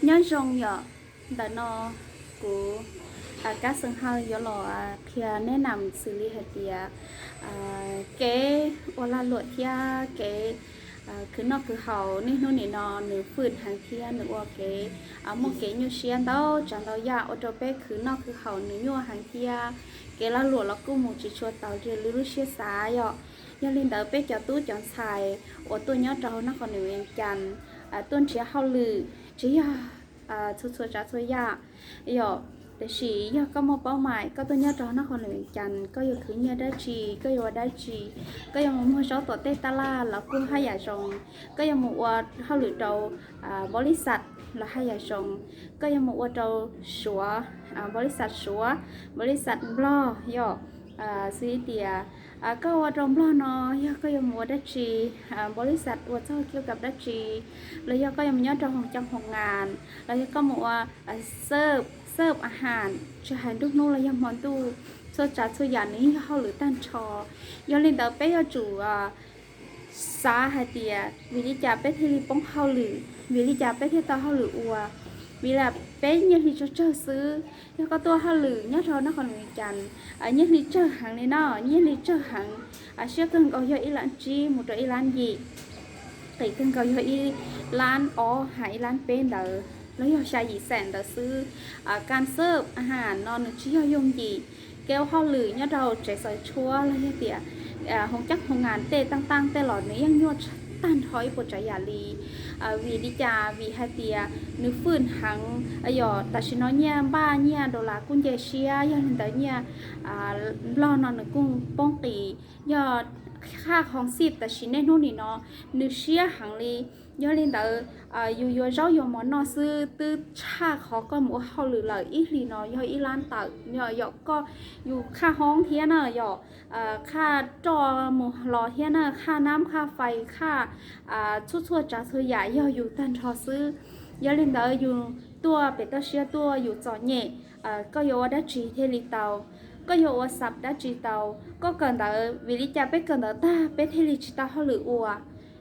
Nyob zoo yom, ntawm no kuv Kab Xeem Hawj yuav los qhia neb nam xws li hais tias kev ua lag luam thiab kev khwv noj khwv haus niaj hnub nim no nws fwj heev thiab nws ua kev muaj kev nyuaj siab ntau tsav ntau yam ua rau peb khwv noj khwv haus nws nyuaj heev thiab kev lag luam los kuj mus tsis tshua tau li lub siab xav yom. Yog li ntawd peb cov tub cov ntxhais uas tuaj nyob rau hauv nab qhov nws cas tuaj nrhiav hauj lwm tsis yog txhua txhua tsav txhua yam yom. Tiam sis yog koj muaj paub mais koj tuaj nyob rau hauv nab qhov nws cas koj yuav khwv nyiaj dab tsi, koj yuav ua dab tsi, koj yuav mus muag zaub tom tej taj laj los kuj haj yam zoo, koj yuav mus ua hauj lwm rau npaus lis xas los haj yam zoo, koj yuav mus ua rau Suav, npaus lis xas Suav, npaus lis xas Nplog yom. Xws li tias koj ua rau Nplog no yog koj yuav mus ua dab tsi, npaus lis xas ua txog kiab kam dab tsi, los yog koj yuav mus nyob rau hoo coj hoo ngas, los yog koj mus ua xawb xawb a has, tsis hais nruab hnub los yog hmo ntuj, txhua tsav txhua yam nws yeej yog hauj lwm tag nrho. Yog li ntawd peb yuav tsum xav hais tias vim li cas peb thiaj li poob hauj lwm, vim li cas peb thiaj tau hauj lwm ua, vim li peb nyiaj hli tsawg tsawg xwb. Yog koj tuaj hauj lwm nyob rau nab qhov nws cas nyiaj hli tsawg heev li no, nyiaj hli tsawg heev, siab kawg nkaus yog ib lab tsib mus rau ib lab yim, qis kawg nkaus yog ib lab ob hais ib lab peb ntawd los yog xya yim xees ntawd xwb. Kas xawb a has no nws tsis yog yooj yim. Kev ua hauj lwm nyob rau tsev xaws tshuab los yog tias hoo coj hoo ngas tej taaj taaj tej los nws yeej nyuaj tag nrho ib puas tsav yam li. Vim li cas? Vim hais tias nws fwj heev yom. Tam sim no nyiaj npaj nyiaj dollar kuj nce siab, yog li ntawd nyiaj Nplog no nws kuj poob qis. Yog khaj khoom xij tam sim niaj hnub nim no nws siab heev li. Yog li ntawd yus yuav zaub yuav mov noj xwb twb tshaj qhov koj mus ua hauj lwm lawm. Ib hlis no yog ib lab tawm, yog koj yus khaj hoob thiab na yom, khaj roj mus los thiab na, khaj nab khaj fais khaj txhua txhua tsav txhua yam yog yus tag nrho xwb. Yog li ntawd yus tuaj pem toj siab tuaj yus txom nyem, koj yuav ua dab tsi thiaj li tau? Koj yuav ua xav dab tsi tau? Koj kawm ntawv, vim li cas peb kawm ntawv tag peb thiaj li tsis tau hauj lwm ua?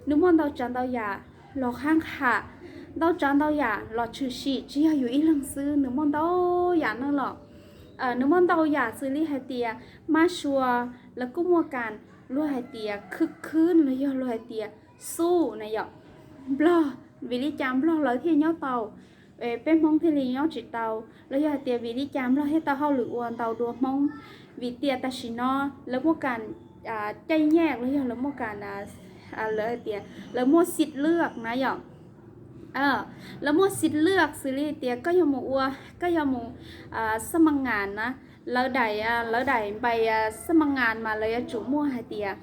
Nws muaj ntau tsav ntau yam los qhab qha, ntau tsav ntau yam los tshwm sim, tsis yog yus ib leeg xwb, nws muaj ntau yam no los. Nws muaj ntau yam xws li hais tias mab sua, lawv kuj muaj kas, luag hais tias khwb khwb los yog luag hais tias xub na yom. Nplog, vim li cas Nplog lawv thiaj nyob tau, peb Hmoob thiaj li nyob tsis tau? Los yog hais tias vim li cas Nplog thiaj tau hauj lwm ua ntau dua Hmoob? Vim tias tam sim no lawv muaj kas caij nyaj los yog lawv muaj kas, lawv hais tias lawv muaj xim lwaj na yom. Lawv muaj xim lwaj xws li tias koj yuav mus ua, koj yuav mus xab ma ngas na, lawv daim, lawv daim npais xab ma ngas mas lawv yuav tsum muaj hais tias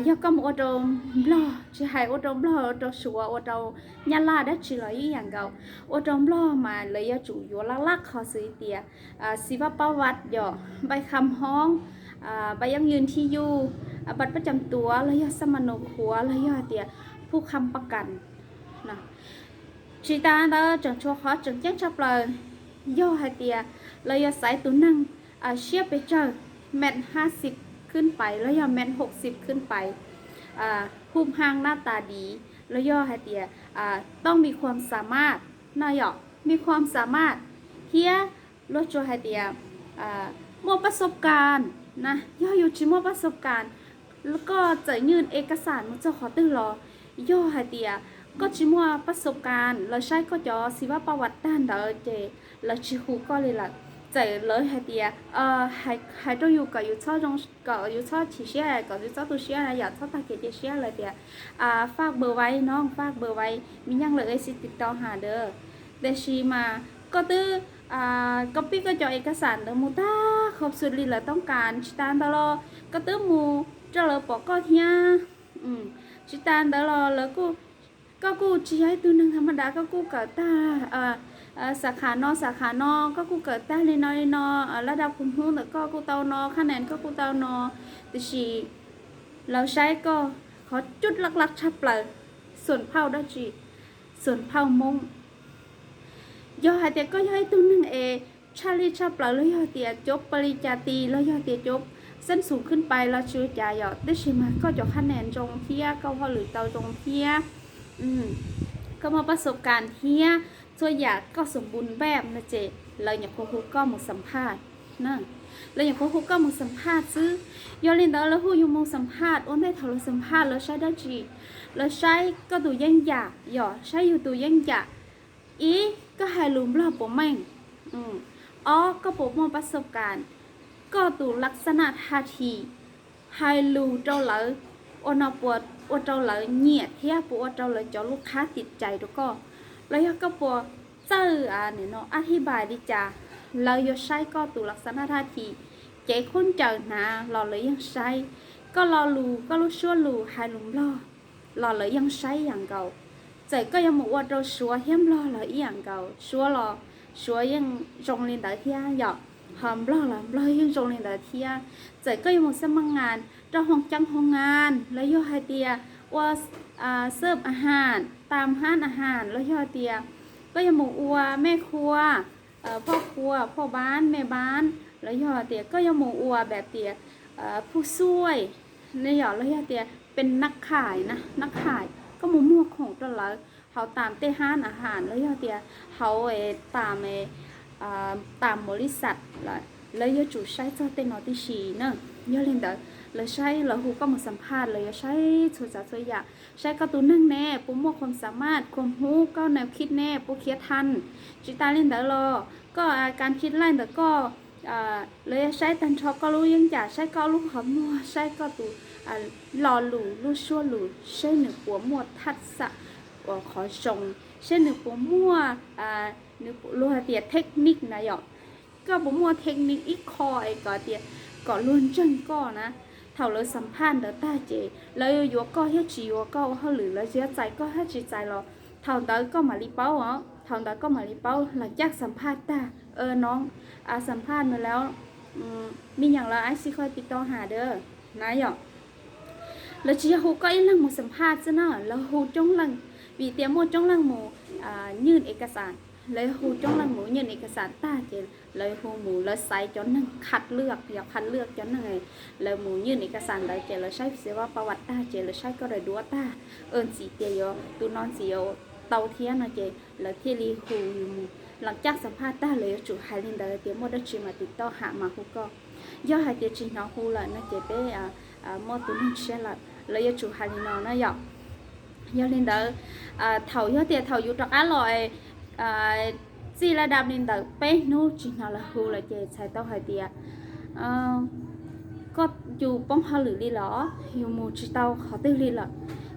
yog koj mus ua rau Nplog, tsis hais ua rau Nplog, ua rau Suav, ua rau Nyab Laj dab tsi los ib yam nkaus, ua rau Nplog mas lawv yuav tsum yuav laj laj qhov xws li tias xiv vaj pab vaj yom, npais kham hoob, npais yeeb yws nthi yuj, npais pab cam tuav los yog xab ma nus khuav los yog hais tias phuj kham pab kas. Tsis tas ntawd tseem tshuav qhov tseem ceeb tshaj plaws, yog hais tias lawv yuav xaiv tus neeg siab pes tsawg, met hab xib khwb pais los yog met hauv xib khwb pais, hum haj nab tas div los yog hais tias tooj mi khuam xa maj na yom, mi khuam xa maj thiab luag tsuas hais tias muaj pab xob kas na. Yog yus tsis muaj pab xob kas, koj txawm nyuj es kas xam mus txog qhov twg los, yog hais tias koj tsis muaj pab xob kas, lawv saib koj cov xiv vaj pab vaj tag ntawd ces lawv tsis hu koj li lawm. Txawm lawv hais tias hais rau yus kom yus txhob zoo, kom yus txhob chim siab, kom yus txhob tu siab na yom, txhob tag kev cia siab, lawv tias faj npawb vais no, faj npawb vais, mi nyeej lawm es xib tiv tau has dawb. Tiam sis mas koj twb koj pib koj cov es kas xam ntawd mus tag khov xwm li lawv toob kas, tsis tas ntawd los koj twb mus rau lawv pom koj thiab. Tsis tas ntawd los lawv, koj kuj tsis yog ib tug neeg tham ma das, koj kuj kawm tag xab kham no xab kham no, koj kuj kawm tag li no li no, laj dab phum hnub ntawm koj kuj tau no, khab nees koj kuj tau no. Tiam sis lawv saib koj qhov cub laj laj tshaj plaws, xuam phauj dab tsi, xuam phauj Hmoob. Yog hais tias koj yog ib tug neeg es tshaj lij tshaj plaws los yog tias cov pa li cas tis los yog tias cov xeeb xum khwb pais los tsis ua cas yom, tab sis mas koj cov khab nees zoo thiab koj hauj lwm tau zoo thiab, koj muaj pab xob kas thiab, txhua yam koj xum npun npaj no ces lawv nyuam qhuav hu koj mus xam phaj na. Lawv nyuam qhuav hu koj mus xam phaj xwb. Yog li ntawd lawv hu yus mus xam phaj, ua ntej thaum lawv xam phaj lawv saib dab tsi? Lawv saib koj tus yeeb yam, yog saib yus tus yeeb yam. Ib, koj hais lus Nplog puas meej? Ob, koj puas muaj pab xauj kas? Koj tus laj xab naj tha thi hais lus rau lawv, ua no puas ua rau lawv nyiam thiab puas ua rau lawv cov lub qhab tim cais rau koj? Los yog koj puas txawj a thib npais li cas? Lawv yuav saib koj tus laj xab naj tha thi, cev khaub ncaws hnav los lawv yeej saib. Koj lo lus, koj lub suab lus hais lus Nplog los lawv yeej saib ib yam nkaus. Txawm koj yuav mus ua rau Suav thiab Nplog los ib yam nkaus, Suav los Suav yeej zoo li ntawd thiab yom, ho Nplog los Nplog yeej zoo li ntawd thiab. Txawm koj yuav mus xab ma ngas rau hoo ceeb hoo ngas, los yog hais tias ua xab a has, tam hab a has, los yog tias koj yuav mus ua mej khua, phoj khua, phoj bab, mej bab, los yog tias koj yuav mus ua npaum tias phuj xuaj, los yog tias peb nab khais na, nab khais, koj mus muag khoom rau lawv hauv tam tej hab a has, los yog tias hauv tam, tam npaum li xav, lawv yuav tsum saib txog tej no tib si na. Yog li ntawd lawv saib, lawv hu koj mus xam phaj, lawv yuav saib txhua tsav txhua yam, saib koj tus neeg ne puas muaj khuam xam maj, khuam hub, koj nab khib ne puas khiav thaj. Tsis tas li ntawd los koj kas khib laij ntawm koj, lawv yuav saib tag nrho koj lub yeeb yam, saib koj lub qhov muag, saib koj tus lo lus, lub suab lus, saib nws puas muaj thaj xam uas qhov zoo, saib nws puas muaj, nws luag hais tias technique na yom. Koj puas muaj technique ib qho es kom tias kom luag ntseeg koj na? Thaum lawv xam phaj ntawd tag ces lawv yuav koj thiab tsis yuav koj ua hauj lwm, lawv yuav txais koj thiab tsis txais los thaum ntawd koj mam li paub os, thaum ntawd koj mam li paub. Los caj xam phaj tag, no, xam phaj no lawm, me nyuam lawv ib xib koj tiv tauj has dab na yom. Lawv tsis yog hu koj ib leeg mus xam phaj xwb na, lawv hu coob leej, vim tias muaj coob leej mus nyij es kas xas, lawv hu coob leej mus nyij es kas xas tag ces lawv hu mus, lawv xaiv cov neeg khaj lwaj, yog khaj lwaj cov neeg, lawv mus nyij es kas xas ntawd ces lawv saib xia vaj pa vas tag ces lawv saib koj daim duab tag, ntxim tias yuav tus no ntxim yuav tau thiab no ces lawv thiaj li hu yus mus. Los caj xam phaj tag lawv yuav tsum hais li ntawd tias muaj dab tsi mas tiv tauj ham mas hu koj. Yog hais tias tsis hnov hu lawm no ces peb muaj tus neeg tshiab lawm, lawv yuav tsum hais li no na yom. Yog li ntawd, thaum yog tias thaum yus rov qab los txij laj dab li ntawd peb hnub tsis hnov lawv hu lawm ces txhais tau hais tias koj, yus poob hauj lwm li los yus mus tsis tau qhov twg li lawm,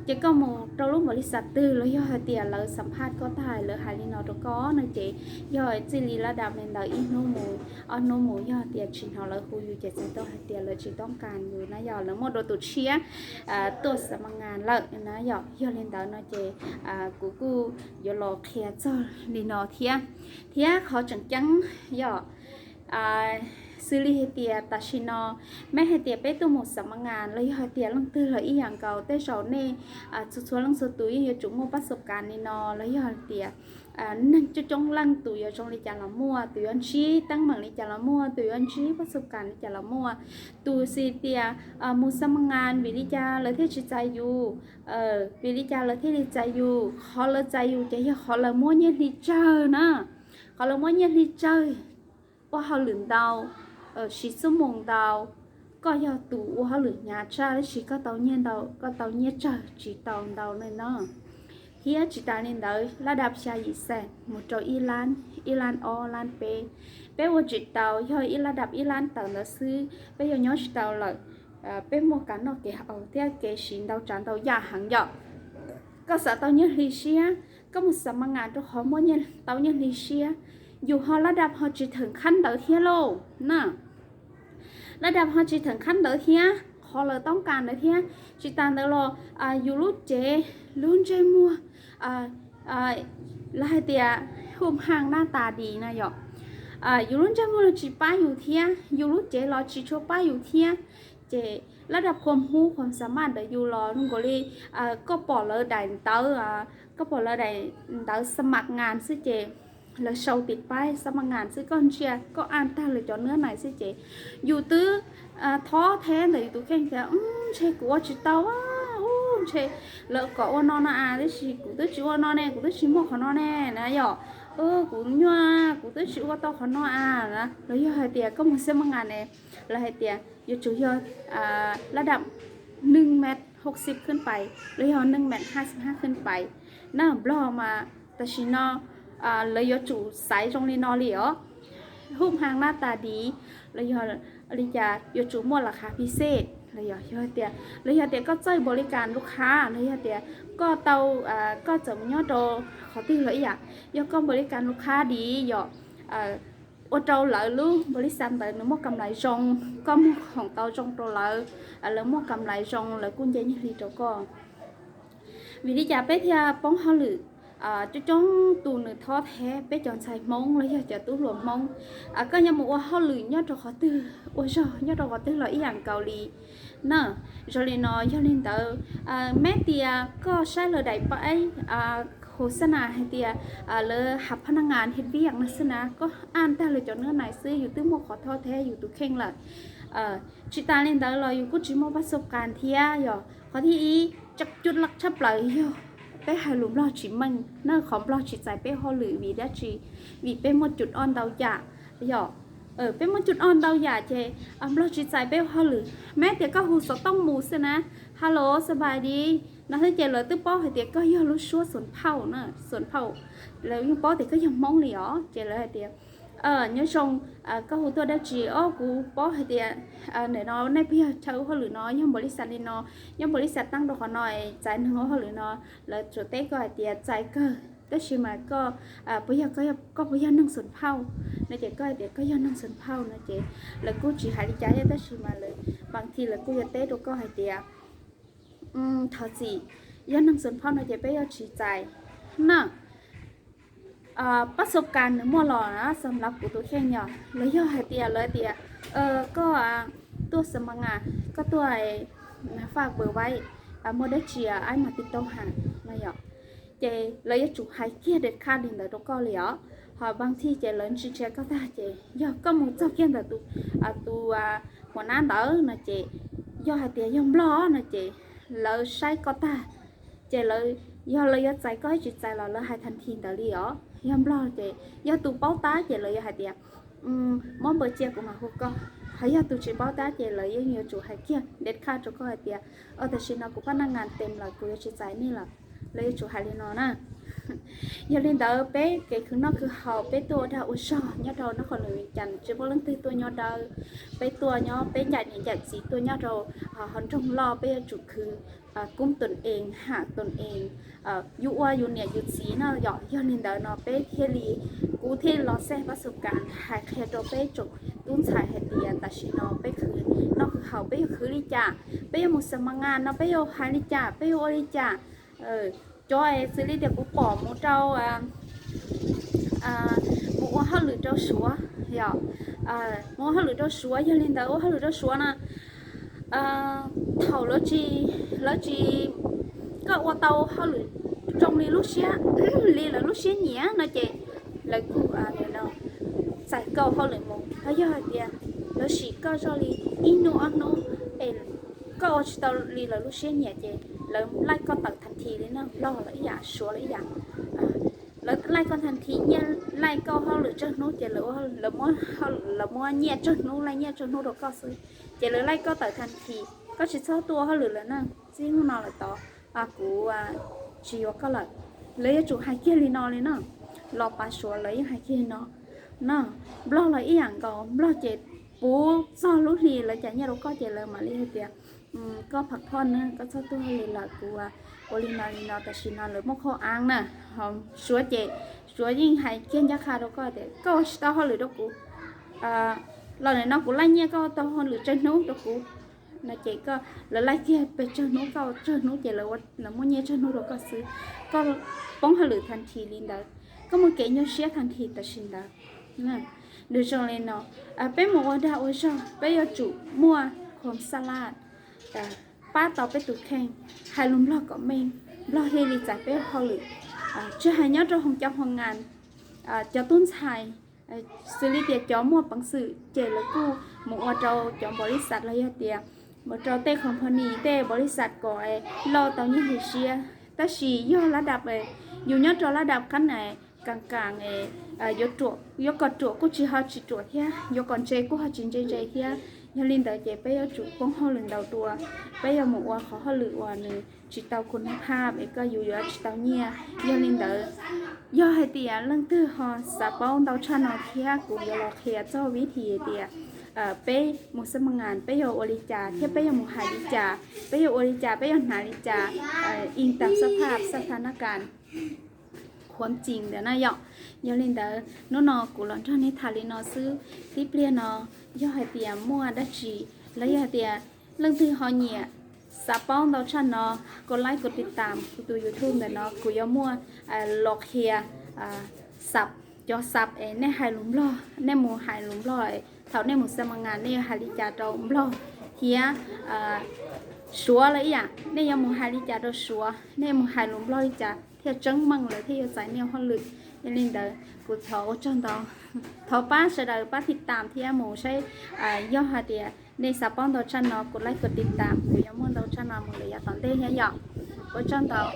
ces koj mus rau lub npaum li xav twg los yog hais tias lawv xam phaj koj tag lawv hais li no rau koj no ces yog txij li laj dab li ntawd ib hnub mus ob hnub mus yog tias tsis hnov lawv hu yus ces txhais tau hais tias lawv tsis toob kas yus na yom, lawv muaj dua tus tshiab tuaj xam ma ngas lawm na yom. Yog li ntawd no ces kuv kuj yuav los qhia txog li no thiab. Thiab qhov tseem ceeb yom, xws li hais tias tam sim no mej hais tias peb tuaj mus xam ma ngas los yog hais tias leej twg los ib yam nkaus, tej zaum nej txhua txhua leej txhua tus yeej yuav tsum muaj pab xam kas li no los yog hais tias neeg coob coob leej tus yuav zoo li cas los muaj, tus yuav ntsib teeb meem li cas los muaj, tus yuav ntsib pab xam kas li cas los muaj. Tus xws tias mus xam ma ngas vim li cas lawv thiaj tsis txais yus, vim li cas lawv thiaj li txais yus, qhov lawv txais yus ces yog qhov lawv muab nyiaj hli tsawg na, qhov lawv muab nyiaj hli tsawg, ua hauj lwm ntau, siv xuab moos ntau, koj yog tus ua hauj lwm hnyav tshaj tab sis koj tau nyiaj ntau, koj tau nyiaj tsawg tsis tau ntau li no. Thiab tsis tas li ntawd laj dab xya yim xees mus rau ib lab, ib lab ob, lab peb, peb ua tsis tau, yog ib laj dab ib lab tawm ntawd xwb peb yuav nyob tsis tau lawm. Peb muaj kev noj kev haus thiab kev siv ntau tsav ntau yam heev yom. Koj xav tau nyiaj hli siab, koj mus xam ma ngas rau qhov muaj tau nyiaj hli siab, yus ho laj dab ho tsis theem khab ntawd thiab lauj na. Laj dab ho tsis theem khab ntawd thiab, qhov lawv toob kas ntawd thiab. Tsis tas ntawd los yus lub cev lub ntsej muag, lawv hais tias hum haj nab tas dis na yom, yus lub ntsej muag los tsis pab yus thiab, yus lub cev los tsis tshua pab yus thiab, ces laj dab khuam hub khuam xam maj ntawd yus los zoo nkaus li koj pom lawv daim ntawv, koj pom lawv daim ntawv xam ma ngas xwb ces lawv sau tim paib xam ma ngas xwb, koj ntsia koj ab tag lawv cov nab nais xwb ces yus twb thov theb ntawm yus tus kheej tias ntshe kuv ua tsis tau, ub Lawv kom ua no no as, tab sis kuv twb tsis ua no ne, kuv twb tsis muaj qhov no ne na yom. Kuv nyuaj, kuv twb tsis ua tau qhov no as na. Los yog hais tias koj mus xab ma ngas ne, lawv hais tias yuav tsum yog lab dam neeg met hauv xib khwb pais los yog neeg met ha xib ha khwb pais na. Nplog mas tam sim no lawv yuav tsum xaiv zoo li no li os. Hub hang nab tas div los yog li cas yuav tsum muaj las khav phi xej los yog tias, los yog tias koj txawj npaum li kas lus khav los yog tias koj tau, koj txawm mus nyob rau qhov twg los ib yam, yog koj npaum li kas lus khav div yom, ua rau lawv lub npaum li xav ntawd nws muaj kam lais zoo, koj muag khoom tau zoo rau lawv, lawv muaj kam lais zoo lawv kuj nce nyuag hli rau koj. Vim li cas peb thiaj poob hauj lwm coob coob tus nws thob thev peb cov ntxhais Hmoob los yog cov tub hluas Hmoob. Koj yuav mus ua hauj lwm nyob rau qhov twg, ua zog nyob rau qhov twg los ib yam nkaus li na. Zoo li no yog li ntawd, meb tias koj saib lawv daim paib hauv xab nas hais tias lawv hab phab naj ngas hib viam no xwb na, koj aj tag lawv cov nab nais xwb yus twb muaj qhov thob thev yus tus kheej lawm. Tsis tas li ntawd los yus kuj tsis muaj pab xub kas thiab yom. Qhov thib ib, tseem cuj laj tshaj plaws yog peb hais lus Nplog tsis meej na, qhov Nplog tsis txais peb hauj lwm vim dab tsi? Vim peb muaj cus oj ntau yam yom. Peb muaj cus oj ntau yam ces Nplog tsis txais peb hauj lwm. Meb tias koj hu xov tooj mus xwb na, hello สบายดี no xwb ces lawv twb paub hais tias koj yog lub suab xuas phauj na, xuas phauj, lawv yeej paub tias koj yog Hmoob li os. Ces lawv hais tias nyob zoo, koj hu tuaj dab tsi? Os, kuv paub hais tias nim no nej puas yog chaw ua hauj lwm no, yog npaum li xav li no, yog npaum li xav taab rau qhov no, txais neeg ua hauj lwm no. Lawv tsuas teb koj hais tias txais kawg, tab sis mas koj puas yog, koj puas yog neeg xuas phauj no? Ces koj hais tias koj yog neeg xuas phauj no ces lawv kuj tsis hais li cas thiab, tab sis mas lawv, vas thiv lawv kuj yuav teb rau koj hais tias thov txim, yog neeg xuas phauj no ces peb yuav tsis txais na. Pab xub kas nws muaj los na, xam lav kuv tus kheej yog los yog hais tias lawv tias koj tuaj xam ma ngas, koj tuaj faj vwm vaib, muaj dab tsi aib mas ti tau has no yom. Ces lawv yuav tsum hais kiag dej khaj li ntawd rau koj li os. Ho vas thiv ces lawv ntsia ntsia koj tag ces yog koj mus txog kiag ntawm tus, tus huas nab ntawd no ces yog hais tias yog Nplog no ces lawv saib koj tag ces lawv, yog lawv yuav txais koj ib tsis txais los lawv hais thas thi ntawd li os. Yog Nplog ces yog tus paub tab ces lawv yuav hais tias muab npawb cia kuv mam hu koj. Ho yog tus tsis paub tab ces lawv yeej yuav tsum hais kiag dej khaj rau koj hais tias tam sim no kuv pab naj ngas tes lawm, kuv yuav tsis txais nej lawm. Lawv yuav tsum hais li no na. Yog li ntawd peb kev khwv noj khwv haus peb tuaj ua dag ua zog nyob rau nab qhov lwm cas tsis muaj leej twg tuaj nyob dawb. Peb tuaj nyob peb ncaim niam ncaim txiv tuaj nyob rau hauv nroog loj peb yuav tsum khwv kub tus ees ham tus ees, yus ua yus niam yus txiv no yom. Yog li ntawd no peb thiaj li, kuv thiaj li los xaj pab xub kas hais qhia rau peb tsoom tub ntxhais hais tias tam sim no peb khwv noj khwv haus peb yuav khwv li cas, peb yuav mus xam ma ngas no peb yuav hais li cas, peb yuav ua li cas. Cov xws li tias kuv pom mus rau mus ua hauj lwm rau Suav yom, mus ua hauj lwm rau Suav, yog li ntawd ua hauj lwm rau Suav no thaum lawv tsis, lawv tsis, koj ua tau hauj lwm zoo li lub siab, li lawv lub siab nyiam no ces lawv kuj txais koj hauj lwm mus. Ho yog hais tias lawv sim koj zoo li ib hnub ob hnub es koj ua tsis tau li lawv lub siab nyiam ces lawv laij koj tawm thas thi li na. Nplog los ib yam, Suav los ib yam. Lawv laij koj thas thi, nyiaj laij koj hauj lwm tsawg hnub ces lawv muab nyiaj tsawg hnub, laij nyiaj tsawg hnub rau koj xwb. Ces lawv laij koj tawm thas thi, koj tsis txhob tuaj ua hauj lwm lawm na, txij hnub no lawm tod kuv tsis yuav koj lawm. Lawv yuav tsum hais kiag li no li na. Los pas Suav lawv yeej hais kiag li no na. Nplog los ib yam nkaus, Nplog ces puv txog lub hli lawv cais nyiaj rau koj ces lawv mam li hais tias koj phav phoj na, koj txhob tuaj li lawm, kuv ua li no li no. Tam sim no lawv muaj qhov av na. Ho Suav ces Suav yeej hais kiag ncaj qha rau koj tias koj ua tsis tau hauj lwm rau kuv los nim no kuv laij nyiaj koj tau hauj lwm tsawg hnub rau kuv no ces koj, lawv laij kiag pes tsawg hnub koj tsawg hnub ces lawv muab nyiaj tsawg hnub rau koj xwb. Koj poob hauj lwm thas thi li ntawd, koj muaj kev nyuaj siab thas thi tam sim ntawd. Nws zoo li no, peb mus ua dag ua zog peb yuav tsum muaj khoom xab laj pab tau peb tus kheej, hais lus Nplog kom meej, Nplog thiaj li txais peb hauj lwm. Tsis hais nyob rau hoo cov hoo ngas, cov tub ntxhais xws li tias cov muaj peev xwm ces lawv kuj mus ua rau cov npaum li xav los yog tias mus rau tej company, tej npaus lis xas kom loj tau nyiaj hli siab. Tab sis yog lab dab, yus nyob rau lab dab qab na, kaam kaam yuav kom ruam kuj tsis ho tsis ruam thiab, yuav kom ntse kuj ho tsis ntse ntse thiab. Yog li ntawd ces peb yuav tsum poob hauj lwm ntau dua, peb yuav mus ua qhov hauj lwm uas nws tsis tau kuv nug phaj es koj yus yuav tsis tau nyiaj. Yog li ntawd, yog hais tias leej twg ho xav paub ntau tshaj no thiab kuv yuav los qhia txog vib thi hais tias peb mus xab ma ngas peb yuav ua li cas thiab peb yuav mus hais li cas, peb yuav ua li cas, peb yuav hnav li cas, ib tam xab phaj xab tha nab kas khuam cim ntawd na yom. Yog li ntawd hnub no kuv los nrog nej tham li no xwb. Tib pliag no yog hais tias muaj dab tsi los yog hais tias leej twg ho nyiam xav paub ntau tshaj no, kos laib kos tiv tam kuv tus YouTube ntawm no, kuv yuav muaj los qhia xab, cov xab es nej hais lus Nplog, nej mus hais lus Nplog, thaum nej mus xab ma ngas nej yuav hais li cas rau Nplog thiab Suav los ib yam, nej yuav mus hais li cas rau Suav, nej mus hais lus Nplog li cas thiaj tseeb meej lawv thiaj yuav txais nej ua hauj lwm. Yog li ntawd kuv thov ua tsaug ntau, thov pab sawv daws pab tiv tam thiab mus saib, yog hais tias nej xav paub ntau tshaj no, kos laib kos tiv tam, kuv yuav muaj ntau tshaj no mus lawm yav tom ntej thiab yom. Ua tsaug ntau.